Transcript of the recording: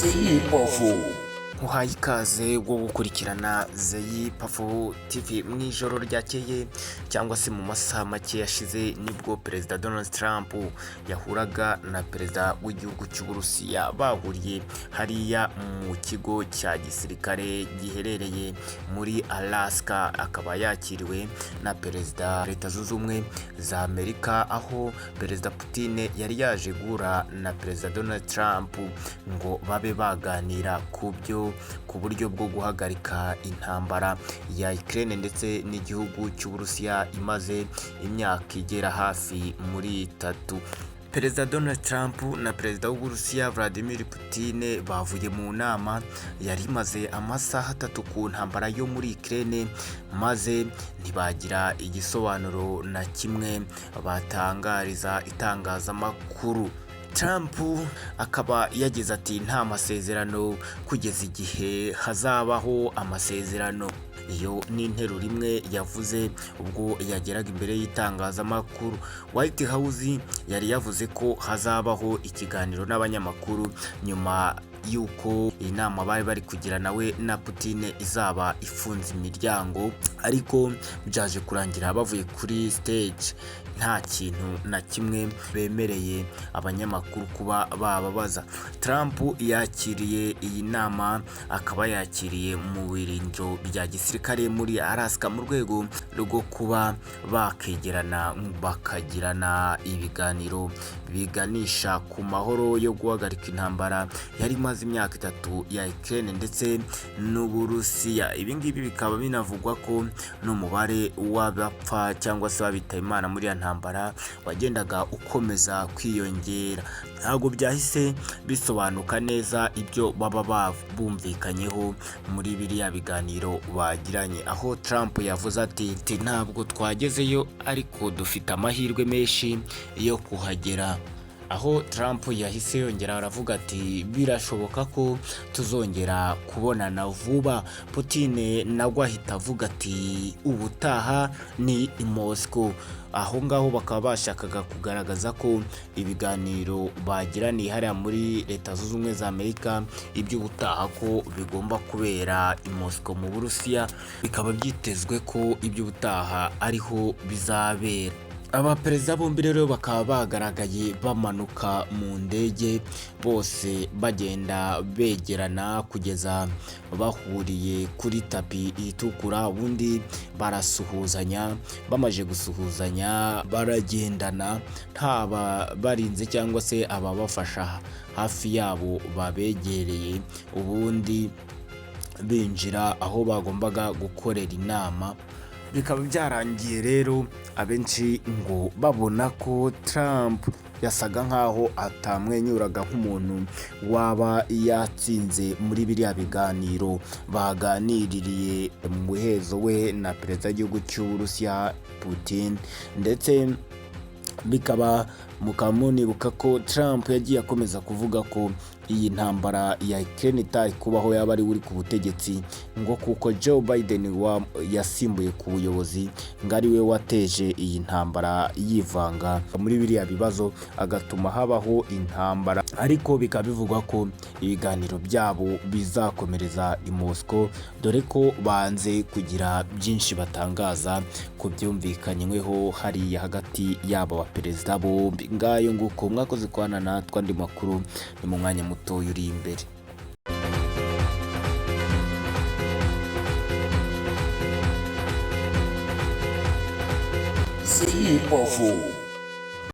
Zeyipafu. Nkuhaye ikaze wo gukurikirana Zeyi Pafu TV. Mu ijoro ryakeye cyangwa se mu masaha make yashize, nibwo Perezida Donald Trump yahuraga na Perezida w'igihugu cy'Uburusiya. Bahuriye hariya mu kigo cya gisirikare giherereye muri Alaska, akaba yakiriwe na Perezida Leta Zunze Ubumwe za Amerika, aho Perezida Putin yari yaje guhura na Perezida Donald Trump ngo babe baganira ku byo ku buryo bwo guhagarika intambara ya Ukraine ndetse n'igihugu cy'Uburusiya imaze imyaka igera hafi muri 3. Perezida Donald Trump na Perezida w'Uburusiya Vladimir Putin bavuye mu nama yari imaze amasaha 3 ku ntambara yo muri Ukraine, maze ntibagira igisobanuro na kimwe batangariza itangazamakuru. Trump akaba yagize ati: "Nta masezerano kugeza igihe hazabaho amasezerano." Iyo ni interuro imwe yavuze ubwo yageraga imbere y'itangazamakuru. White House yari yavuze ko hazabaho ikiganiro n'abanyamakuru nyuma y'uko iyi nama bari bari kugira nawe na Putin izaba ifunze imiryango, ariko byaje kurangira bavuye kuri stage nta kintu na kimwe bemereye abanyamakuru kuba bababaza. Trump yakiriye iyi nama, akaba yakiriye mu birindiro bya gisirikare muri Alaska mu rwego rwo kuba bakegerana bakagirana ibiganiro biganisha ku mahoro yo guhagarika intambara yari imaze imyaka 3 ya Ukraine ndetse n'Uburusiya. Ibi ngibi bikaba binavugwa ko n'umubare w'abapfa cyangwa se w'abitaba Imana muri iyo ntambara wagendaga ukomeza kwiyongera. Ntabwo byahise bisobanuka neza ibyo baba bumvikanyeho muri biriya biganiro bagiranye, aho Trump yavuze ati: "Ntabwo twagezeyo, ariko dufite amahirwe menshi yo kuhagera." Aho Trump yahise yongera aravuga ati: "Birashoboka ko tuzongera kubonana vuba." Putin nabwo ahita avuga ati: "Ubutaha ni i Moscow." Aho ngaho bakaba bashakaga kugaragaza ko ibiganiro bagiraniye hariya muri Leta Zunze Ubumwe za Amerika, iby'ubutaha ko bigomba kubera i Moscow mu Burusiya, bikaba byitezwe ko iby'ubutaha ariho bizabera. Abaperezida bombi rero bakaba bagaragaye bamanuka mu ndege, bose bagenda begerana kugeza bahuriye kuri tapi itukura, ubundi barasuhuzanya. Bamaze gusuhuzanya baragendana, nta barinze cyangwa se ababafasha hafi yabo babegereye, ubundi binjira aho bagombaga gukorera inama. Bikaba byarangiye rero abenshi ngo babona ko Trump yasaga nkaho atamwenyuraga nk'umuntu waba yatsinze muri biriya biganiro baganiririye mu muhezo we na Perezida w'igihugu cy'Uburusiya Putin. Ndetse bikaba mukaba munibuka ko Trump yagiye akomeza kuvuga ko iyi ntambara ya Ukraine itari kubaho yaba ari uri ku butegetsi, ngo kuko Joe Biden yasimbuye ku buyobozi ngo ari we wateje iyi ntambara, yivanga muri biriya bibazo agatuma habaho intambara. Ariko bikaba bivugwa ko ibiganiro byabo bizakomereza i Moscow, dore ko banze kugira byinshi batangaza ku byumvikanyweho hariya hagati y'aba baperezida bombi. Ngayo nguko, mwakoze kubana natwe. Andi makuru ni mu mwanya mutoya uri imbere. Zeyipafu.